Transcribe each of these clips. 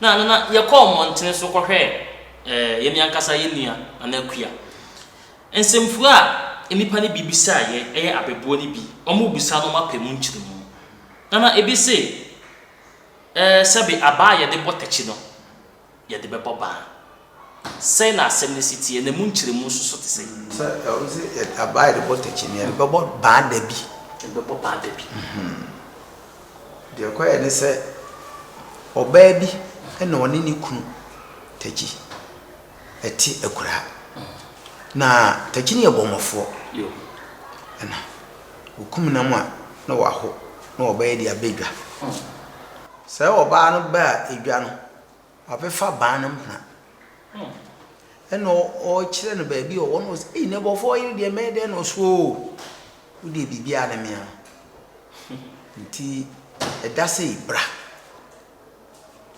Na Nana, yɛkɔɔ mmɔntene so kɔhwɛɛ eh, yɛn ankasa yɛn nua Nana Akua. Nsɛmfua a nnipa no bi bisaeɛ yɛ abɛboɔ no bi, wɔrebisa no wɔapɛ mu nkyerɛmu. Nana, ebi se, eh, sɛbe abaa a yɛde bɔ takyi no, yɛde bɛbɔ baa. Sɛn na asɛm no si teɛ, na emu nkyerɛmu nso so te sɛn? Sɛ wɔse abaa a yɛde bɔ takyi no, yɛde bɛbɔ baa da bi. Yɛde bɛbɔ baa da bi. Deɛ ɛkɔeɛ ne sɛ, ɔbaa bi na ɔne ne kunu takyi te akuraa. Na takyi no yɛ bɔmmɔfoɔ. Ɛna wɔkum nam a na waho na wɔbɛyɛ de aba dwa. Sɛ ɔbaa no baa dwa no, wabɛfa baa no mpena. Ɛna ɔrekyerɛ no baabi a ɔwɔ no ɔsɛ, ei na bɔfoɔ yere deɛ mɛyɛ dɛn na ɔso oo, wo deɛ biribiara ne me ara. Nti ɛda sei bra.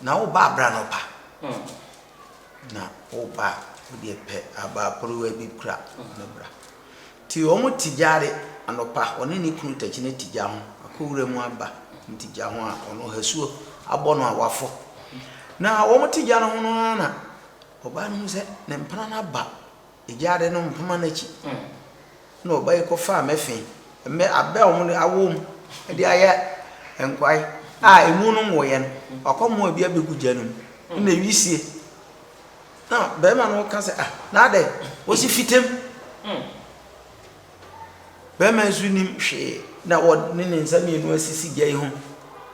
Na woba a bra anɔpa. Na woba a wo deɛ pɛ abaa porowa bi kura na bra. Nti wɔn te gyaade anɔpa, ɔne ne kunu takyi no te gya ho, akɔ wura mu aba, wɔn te gya ho a ɔno hasuo abɔ no a wafɔ. Na wɔn te gya no ho no ara na ɔbaa no hu sɛ ne mpena no aba gyaade no mpoma no akyi. Ɛna ɔbaa yi kɔfaa mmɛfe, mmɛ abɛ a wɔde awɔ mu de ayɛ nkwae a emu no nwoeɛ no, wakɔmoa bi abɛgu gya no mu, ɛna wisie. Na barima no ka sɛ, ah, na adɛn? Wɔsi fitam. Barima nso nim hwee na wɔde ne nsa mmienu asisi gya yi ho.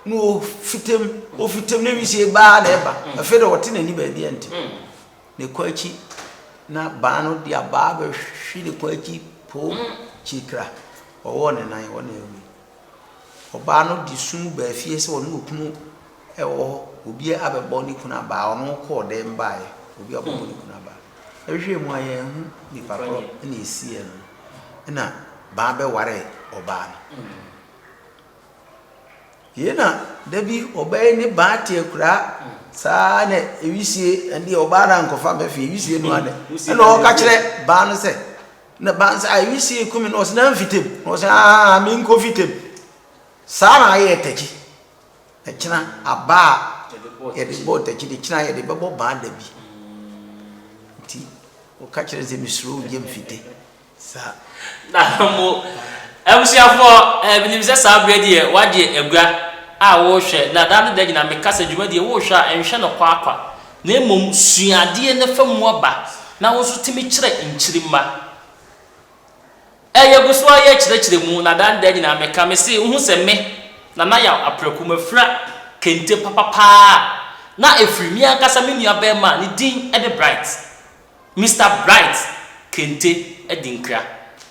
Na ɔfitam, ɔfitam na wisie baa na ɛba. Afei de ɔte n'ani baabi a nti. Ne kɔn akyi na baa no de abaa bɛhwe ne kɔn akyi poo kyirikira. Ɔwɔɔ ne nan, hɔ na ɛwui. Ɔbaa no de su baa fie sɛ ɔne okunu wɔ hɔ, obi abɛbɔ ne kunu abaa, ɔno kɔɔ dɛm baeɛ, obi abɛbɔ ne kunu abaa. Ɛhwehwɛɛ mu a yɛanhu nipa korɔ na ɛsiiɛ no, ɛna baa bɛwaree ɔbaa no. Yei na da bi ɔbaa yi ne baa te akuraa saa na ewisie ɛndeɛ ɔbaa no ankɔfa mɛfe ewisie no adɛ ɛna ɔka kyerɛ baa no sɛ na baa no sɛ a ewisie kumi na ɔsɛ na mfitam na ɔsɛ aa menkɔ fitam saa na ayɛ takyi ɛkyena abaa a yɛde bɔɔ takyi de kyena yɛde bɛbɔ baa da bi nti ɔka kyerɛ sɛ mesuro wo gye mfite Saa. Na mo, abusuafoɔ, eh, menim sɛ saa berɛ deɛ woagye agua a worehwɛ, na daa ne da nyinaa meka sɛ dwumadie worehwɛ a, nhwɛ no kwakwa, na mmom sua adeɛ na fa mu aba, na wo nso tumi kyerɛ nkyirimma. Eh, yɛgu so ara yɛrekyerɛkyerɛ mu, na daa ne da nyinaa meka, mese, wohu sɛ me, Nana Yaw Apraku, mafira kente papa paa, na ɛfiri me ankasa me nua barima a ne din de Bright. Mister Bright kente adinkra.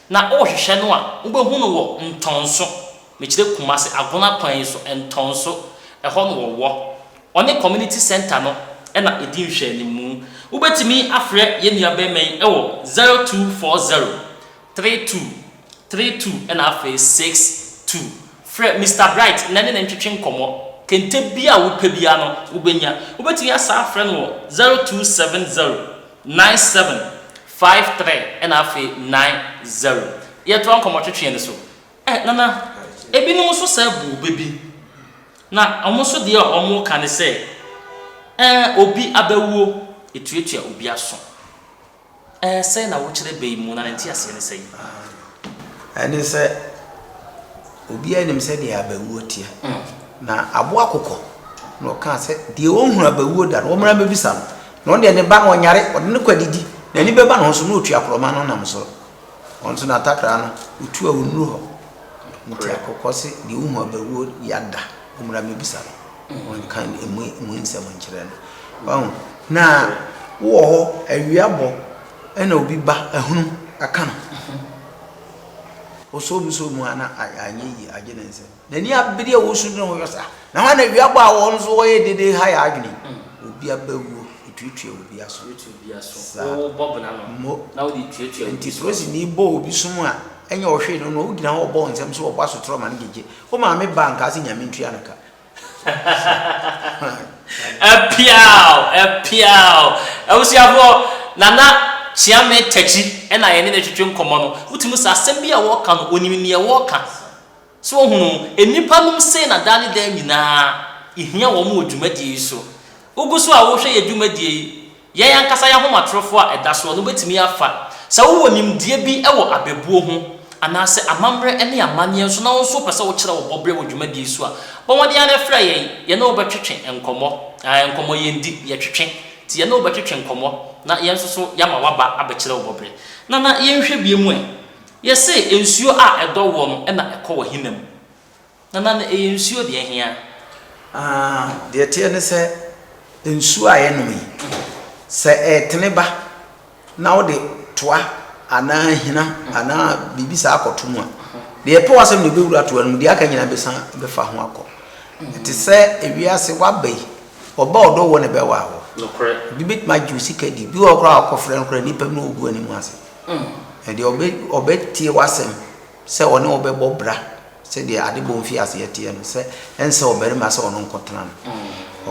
Na worehwehwɛ no a, wobɛhu no wɔ Ntɔnso, mekyerɛ Kumasi, Agona kwan yi so, Ntɔnso, ɛhɔ na ɔwɔ. Ɔne Community Centre no na ɛdi nhwɛanimu. Wobɛtumi afrɛ yɛn nuabarima yi wɔ 0240 32 32 ɛna afei 62. Frɛ Mister Bright na ɛne no ntwetwe nkɔmmɔ. Kente biara a wopɛ biara no, wobɛnya. Wobɛtumi asan afrɛ no wɔ 0270 97 53 ɛna afei 90. Yɛtoa nkɔmmɔtwetweɛ no so. Eh, Nana, ebinom nso saa bu bɛ bi, na wɔn nso deɛ a wɔka ne sɛ, eh, obi abawuo, ɛtuatua obi aso. Ɛɛ, sɛn na wokyerɛ bɛ yi mu, na ne nteaseɛ ne sɛn? Ɛne sɛ, obiara nim sɛdeɛ abawuo teɛ. Na aboa kokɔ na ɔkaa sɛ, deɛ ɔnhunu abawuo da no, wɔmmra mmɛbisa no. Na ɔno deɛ ne ba no ɔnyare, ɔde no kɔ adidi, n'ani bɛba ne ho so na ɔtua akorɔma no nam soro. Ɔno nso n'atakra no, ɔtu a ɔnnuru hɔ. Nti akokɔ se, deɛ ɔhu abawuo ya da, wɔmmra mmɛbisa no. Wɔnka emu emu nsɛm nkyerɛ no. Wahu? Na wowɔ hɔ, awia bɔ, ɛna obi ba ahunu aka no. Ɔsɔ mu sɔ mu a na anyɛ yie, agye ne nsam. N'ani abere a ɔresu no ho yɛ sɛ, na hwan na awia bɔ a wɔn nso wɔyɛ dede ha yɛ adwene. Obi abawuo, ɛtuatua obi aso. Saa. Mo. Nti polisini bɔ obi som a, ɛnyɛ ɔhwee no no, wogyina hɔ ɔbɔ nsɛm so ɔbɔ asotorɔ ma no gyegye. Wo maame ba nka sɛ Nyame ntua no ka. Ɛpiaw! Ɛpiaw! Abusuafoɔ, Nana Kyeame Takyi na yɛne no retwetwe nkɔmmɔ no. Wotumi sɛ asɛm bi a wɔreka no, ɔnim neɛ wɔreka. So wohunu? Nnipa nom sei na daa ne daa nyinaa yɛhia wɔn wɔ dwumadie yi so. Wogu so a worehwɛ yɛn dwumadie yi, yɛn ankasa yɛn ahomatorofoɔ a ɛda soɔ no wobɛtumi afa. Sɛ wowɔ nimdeɛ bi wɔ abɛbuo ho, anaasɛ amammerɛ ne amanneɛ nso na wo nso wopɛ sɛ wokyerɛ wo bɔberɛ wɔ dwumadie yi so a, bɔ mmɔden ara na frɛ yɛn, yɛne wo bɛtwetwe nkɔmmɔ. Ae, nkɔmmɔ yɛndi, yɛtwetwe. Nti yɛne wo bɛtwetwe nkɔmmɔ na yɛn nso so yɛama woaba abɛkyerɛ wo bɔberɛ. Nana, yɛnhwɛ biom ɛ. Yɛse nsuo a ɛdɔ woɔ no na ɛkɔ w'ahina mu. Nana no ɛyɛ nsuo deɛ hea? Aah deɛ ɛteɛ ne sɛ nsuo a yɛnom yi sɛ ɛretene ba na wode toa anaa ahina anaa biribi saa akɔto mu a deɛ ɛpɛ w'asɛm na ɛbɛwura toa no mu deɛ aka nyinaa bɛsan bɛfa ho akɔ. Ɛte sɛ ewiase waba yi ɔba ɔdɔ wɔ na ɛbɛwaa wɔ. Obi bɛtumi agye wo sika di bi wɔ hɔ koraa a ɔkɔfrɛ no koraa nnipa bi na ɔgu anim ase. Ɛdeɛ ɔbɛtie w'asɛm sɛ ɔne wo bɛbɔ bra sɛdeɛ adebɔ mfiaseɛ teɛ no, sɛ ɛnsɛ ɔbarima sɛ ɔno nkɔtena no.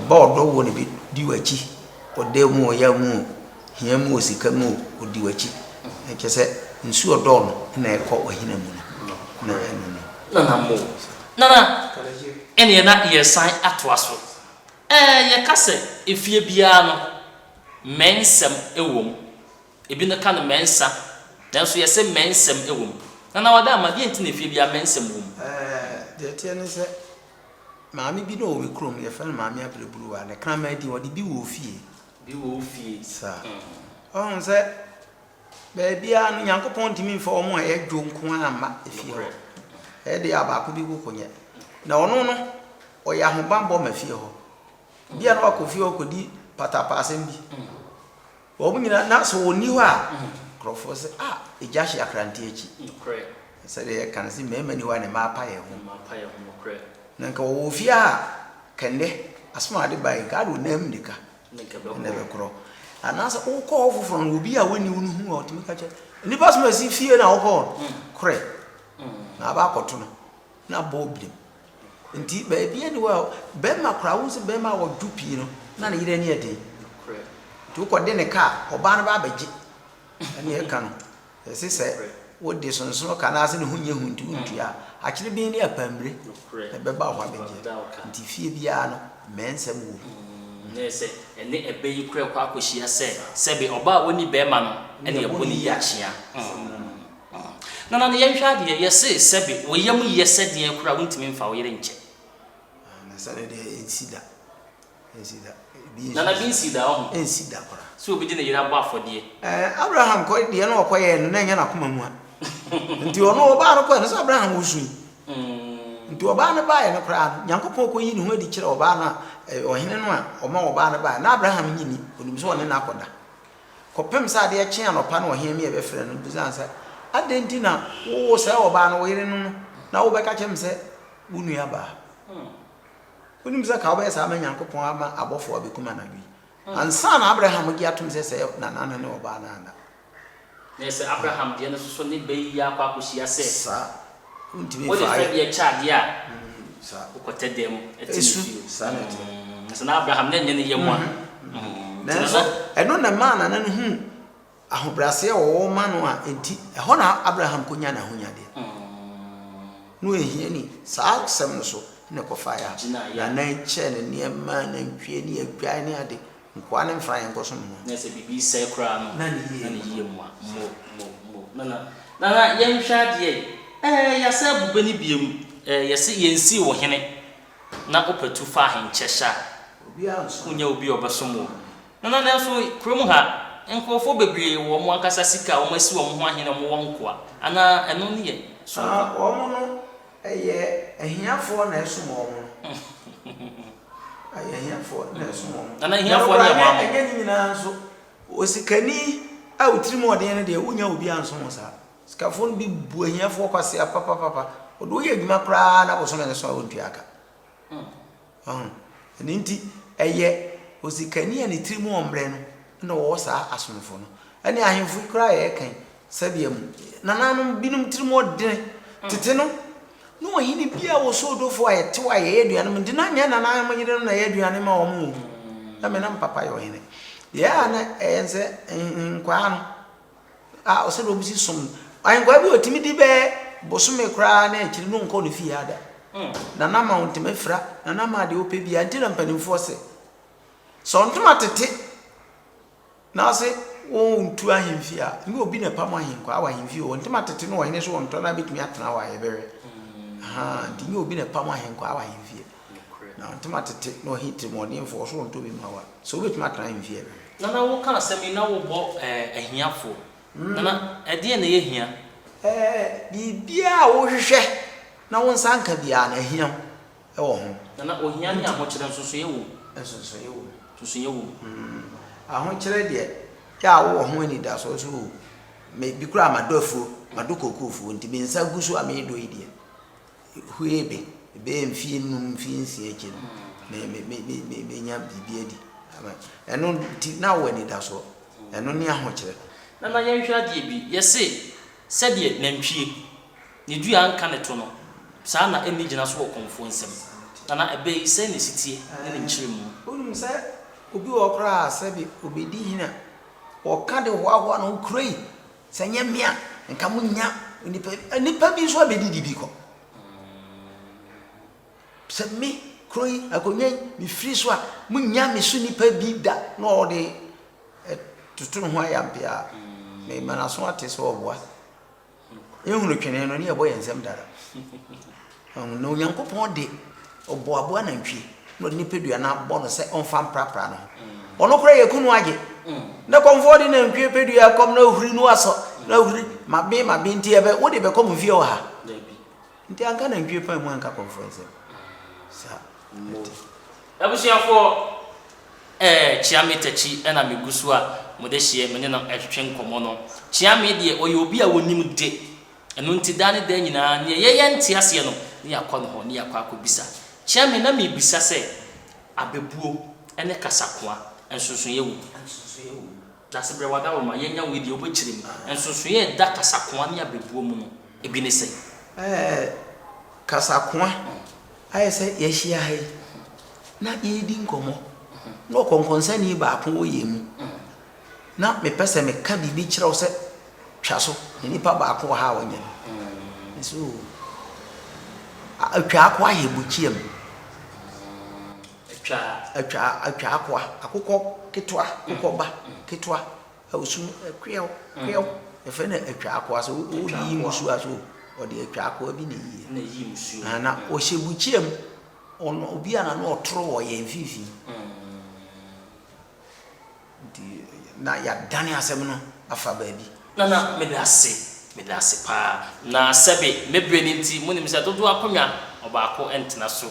Ɔba a ɔdɔ woɔ na ɛbɛdi w'akyi, ɔdɛ mu o, ɔya mu o, hia mu o, sika mu o, ɔdi w'akyi. Na kyerɛ sɛ nsuo ɔdɔ no na ɛkɔ w'ahina mu no, na ɛno no. Nana mo. Nana, ɛneɛ na yɛresan atoa so. Ɛɛ, yɛka sɛ efie biara no, mmɛnsɛm wɔ mu. Ebinom ka no mɛnsa, nanso yɛse mɛnsɛm wɔ mu. Nana Wadaama, deɛn nti na efie biara mɛnsɛm wɔ mu? Ɛɛ, deɛ ɛteɛ ne sɛ, maame bi na ɔwɔ me kurom, yɛfrɛ no Maame Abereburuwa. Ne kraman din, ɔde bi wɔ ofie. Bi wɔ ofie. Saa. Ɔhu sɛ, baabiara no, Nyankopɔn ntumi mfa wɔn a ɛyɛ dwo nko ara mma efie hɔ. Ɛyɛ deɛ a baako bi koko nyɛ. Na ɔno no, ɔyɛ ahobammɔ ma fie hɔ. Bi a na wakɔ fie hɔ kɔdi patapaasɛm bi. Wɔn nyinaa, na sɛ wɔnni hɔ a, nkurɔfoɔ sɛ, ah, egya hye akrante akyi. Nokorɛ. Sɛdeɛ yɛka no sɛ mmarima nni hɔ a ne mma apa yɛn ho. Mma apa yɛn ho, nokorɛ. Na nka wɔwɔ fie ha a, nka nnɛ, asɛm a ade baeɛ, nka ade ɔnam mmirika Ne nka ɛbɛkorɔ. na ɛbɛkorɔ. Anaasɛ wokɔ hɔ foforɔ no, obi a wɔnni wo no hu a, ɔtumi ka kyerɛ, nnipa asɛm a ɛsi fie na wokɔ hɔ no, korɛ. Na aba akɔto no. Na abɔ wo birim. Nti baabi ani hɔ a bɛrima koraa wohu sɛ bɛrima a ɔdwo pii no na ne yere ani yɛ den. Nti wokɔde ne ka a ɔbaa no ba abɛgye. Ɛne ɛka no ɛse sɛ wode sonsono ka anaasɛ ne ho nyɛ hu nti wontua a akyere ben ne apammire na ɛbɛba wo hɔ abɛgye. Nti fie biara no mmɛnsɛm wɔ mu. Na ɛsɛ ɛne ɛbɛ yi koraa kɔ akɔhyia sɛ sɛbe ɔbaa a ɔnni bɛrima no ɛne ɛbɔ ne yi akyea. Nana no yɛnhwɛ adeɛ, yɛse sɛbe wo yam yɛ sɛ deɛn koraa wontumi mfa wo yere nkyɛ. Na sɛ ne deɛ ɛnsi da, ɛnsi da. Ebi nso Nana bi nsi da ɔho. Ɛnsi da koraa. Sɛ obi de ne yere abɔ afɔdeɛ. Ɛɛ Abraham kɔ deɛ na ɔkɔyɛɛ no na ɛnyɛ n'akoma mu a. Nti ɔno ɔbaa no kɔɛ no sɛ Abraham ɔsui. Nti ɔbaa no baeɛ no koraa no, Nyankopɔn kɔyii ne ho adi kyerɛɛ ɔbaa no a, ɔhene no a ɔma ɔbaa no baeɛ. Na Abraham nyi ni, ɔnim sɛ ɔne no akɔda. Kɔpem sɛ adeɛ kyee anɔpa na ɔhene no bɛfrɛɛ no bisaa no sɛ, Adɛn nti na wowoo saa ɔbaa no, wo yere no no, na wobɛka kyerɛ me sɛ wo nuabaa? Wonim sɛ ka wobɛyɛ saa ama Nyankopɔn ama abɔfoɔ abɛkum anadwo yi. Ansa na Abraham gye atom sɛ sɛɛ nana no ne ɔbaa no anna. Na ɛsɛ Abraham deɛ no nso so ne bɛ yi akɔ akɔhyia sɛ. Saa. Wontumi Wode mfa ayɛ. fɛdeɛ kyɛ adeɛ a, Saa. wokɔtɛ dɛm te ne Esu. fie. Saa na ɛteɛ. Na sɛ na Abraham na ɛnyɛ ne yam a. Nti na Nanso na. ɛno na ɛmaa nana no huu ahobrɛaseɛ a ɔwɔ ma no a enti ɛhɔ na Abraham kɔnyaa n'ahonyadeɛ. Na ɔyɛ hiani. Saa asɛm no so na ɛkɔfaeɛ a Gyinaeɛ a. nana yi kyɛɛ no nneɛma, nantwie ne adwan ne ade. Nkoa no mfa yɛn nkɔsom no. Na sɛ biribi sɛe koraa no, Na ne yie na ne mu. yie mua. Mo, mo, mo. Nana, Nana, yɛnhwɛ adeɛ yi. Ɛɛ, yɛasɛ abu bɛ no biom. Ɛɛ, yɛse yɛnsii wo hene na wopɛ tu fa ahenkyɛ hyɛ a, Obiara nsom. wonnya obi a ɔbɛsom wo. Nana, nanso kurom ha, nkurɔfoɔ bebree wɔ wɔn ankasa sika a wɔasi wɔn ho ahene a wɔwɔ nkoa. Anaa ɛno ne yɛ soronko? Ah, wɔn no, ɛyɛ ahiafoɔ na ɛsom wɔn no. Ɛyɛ ahiafoɔ na ɛsom wɔn. Nana ahiafoɔ ne ɛhɔ ano. Ɛnyɛ ne nyinaa nso. Osikani a wo tirim ɔden no deɛ wonya obi ansom wo saa. Sikafoɔ no bi bu ahiafoɔ kwasea papapapa. Ɔde woyɛ adwuma koraa na bosome no so a wontua ka. Ɔho. Ɛno nti ɛyɛ osikani a ne tirim ɔmmerɛ no na ɔwɔ saa asomfo no. Ɛne ahemfo yi koraa yɛreka yi sɛdeɛ mu nananom binom tirim ɔdene tete no Ne ɔhene bi a ɔsɔ odofo a yɛtew a yɛyɛ aduane mu nti na nyɛ nananom yerenom na ɛyɛ aduane ma wɔn o. Na me na me papa yɛ ɔhene. Deɛ a na ɛyɛ sɛ nkwaa no a ɔsɛ deɛ wɔn si som no. Ahenkwaa bi ɔtumi di bɛyɛ bosome koraa na akyiri no nkɔ ne fie ada. Nana ma wo ntoma fira, nana ma deɛ wopɛ biara nti na mpanimfoɔ se. Sɛ ɔntoma tete na ɔse wontu ahemfie a, nyɛ obi na ɛpam ahenkwaa wɔ ahemfie o. Ntoma tete no ɔhene so ɔntɔ na bɛtumi atena hɔ a yɛbɛhwɛ. Ahaa, nti nyɛ obi na ɛpam ahenkwaa wɔ ahemfie. Na ntoma tete na ɔhe tirimɔdenfoɔ ɔso ɔntɔ bi ma wo a, sɛ wobɛtumi atena ahemfie a yɛbɛhwɛ. Nana woka asɛm yi na wobɔ eh, ahiafoɔ. Nana, ɛdeɛn na ɛyɛ hia? Eh, biribiara a wohwehwɛ na wo nsa nka biara no, ahia wo wɔ ho. Nana, ohia ne ahokyerɛ, nsonsonoeɛ wɔ mu? Nsonsonoeɛ wɔ mu. Nsonsonoeɛ wɔ mu. Ahokyerɛ deɛ, yɛ a wowɔ ho anidasoɔ sɛ o, me, bi koraa madɔ afuo, madɔ kookoo fuo, nti me nsa gu so a meredɔ yi deɛ, Hwee be, bɛyɛ mfie nnum, mfie nsia akyi no, me, me, me, me, me, menya biribi adi. Ɛno nti, na wɔ anidasoɔ. Ɛno ne ahokyerɛ. Nana yɛnhwɛ adeɛ bi, yɛse sɛdeɛ nantwie ne dua nka ne to no, saa na ɛnni gyina so wɔ kɔmfoɔ nsam. Nana ɛbɛ yi sɛn na ɛsi teɛ ne ne nkyerɛmu? Wonim sɛ obi wɔ hɔ koraa a sɛbe ɔbɛdi hene a, ɔka de hoahoa ne ho, kuro yi, Sɛ ɛnyɛ me a, nka monnya onipa bi. Nnipa bi nso abɛdidi bi kɔ. Sɛ me kuro yi, akonnwa yi, mefiri so a, monnya me so nipa bi da na ɔde toto ne ho ayampe a, mema n'aso ate sɛ ɔboa. Yɛhunu twene no ne yɛbɔ yɛn nsam dada. Na Onyankopɔn de ɔbɔ aboa nantwie na ɔde nipadua no abɔ no sɛ ɔmfa mprapra ne ho. Ɔno koraa yɛku no agye. Na kɔmfoɔ de nantwie padua kɔm na ɔhuri no asɔ na ɔhuri mabe mabe nti ɛbɛ wode bɛkɔ mo fie wɔ ha. Nti anka nantwie pan mu anka kɔmfoɔ nsam. Saa ɛte. Abusuafoɔ ɛɛ Kyeame Takyi ɛna megu so a mode hyeɛ me ne no ɛtwetwe nkɔmmɔ no. Kyeame deɛ ɔyɛ obi a ɔnim de. Ɛno nti daa ne daa nyinaa neɛ yɛyɛ nte aseɛ no ne yɛakɔ ne hɔ ne yɛakɔ akɔbisa. Kyeame na merebisa sɛ abɛbuo ne kasakoa nsonsonoeɛ wɔ mu? Nsonsonoeɛ wɔ mu. Dasebrɛ w'adaworoma yɛnya wei deɛ wobɛkyerɛ mu. Nsonsonoeɛ a ɛda kasakoa ne abɛbuo mu no ebi ne sɛn? Ɛɛ kasakoa ayɛ sɛ yɛahyia ha yi na yɛredi nkɔmmɔ na ɔkɔnkɔnsani baako wɔ yɛn mu na mepɛ sɛ meka biribi kyerɛ wo sɛ twa so na nipa baako wɔ ha a ɔnyɛ no nso atwa akoa yɛ bukyia mu atwa atwa atwa akoa akokɔ ketewa akokɔ ba ketewa a osu kweɛw kweɛw yɛfrɛ no atwa akoa so woyi musuo a so ɔde atwa akoa bi na eyi na eyi musuo na ɔhyɛ bukyia mu ɔno obi a na no ɔtoro wɔ yɛn mfimfini. Nti na yɛadane asɛm no afa baabi. Nana meda ase, meda ase paa. Na sɛbe me berɛ no nti monim sɛ dodoɔ akonnwa ɔbaako ntena so.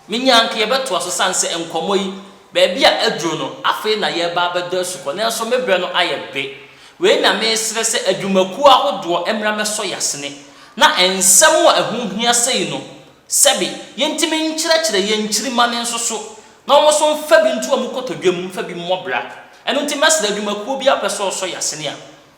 Menya anka yɛbɛtoa so sane sɛ nkɔmmɔ yi baabi a aduro no afei na yɛreba abɛdɔ asukɔ nanso me berɛ no ayɛ be. Wei na mesrɛ sɛ adwumakuo ahodoɔ mmra mmɛsɔ yɛasene na nsɛm a ɛho hia sei no Sɛbe, yentumi nkyerɛkyerɛ yɛn nkyirimma no nso so, na wɔn nso mfa bi nto wɔn kotodwe mu mfa bi mmɔ bra. Ɛno nti mɛsrɛ adwumakuo biara pɛ sɛ ɔsɔ yɛn asene a,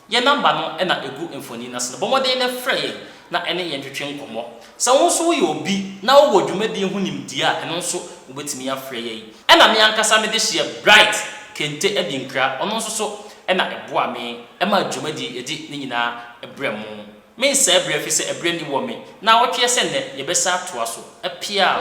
yɛn namba no na ɛgu mfonin no ase no, bɔ mmɔden na frɛ yɛn na ɛne yɛn ntwetwe nkɔmmɔ. Sɛ wo nso woyɛ obi na wowɔ dwumadie ho nimdeɛ a, ɛno nso wobɛtumi afrɛ yɛn. Ɛna me ankasa mede hyeɛ Bright Kente Adinkra, ɔno nso so na ɛboa me ma dwumadie yi yɛde ne nyinaa brɛ mo. Mensɛe berɛ ɛfiri sɛ ɛberɛ nni wɔ me. Naawɔtweɛ sɛ nnɛ, yɛbɛsan atoa so. Apiaa!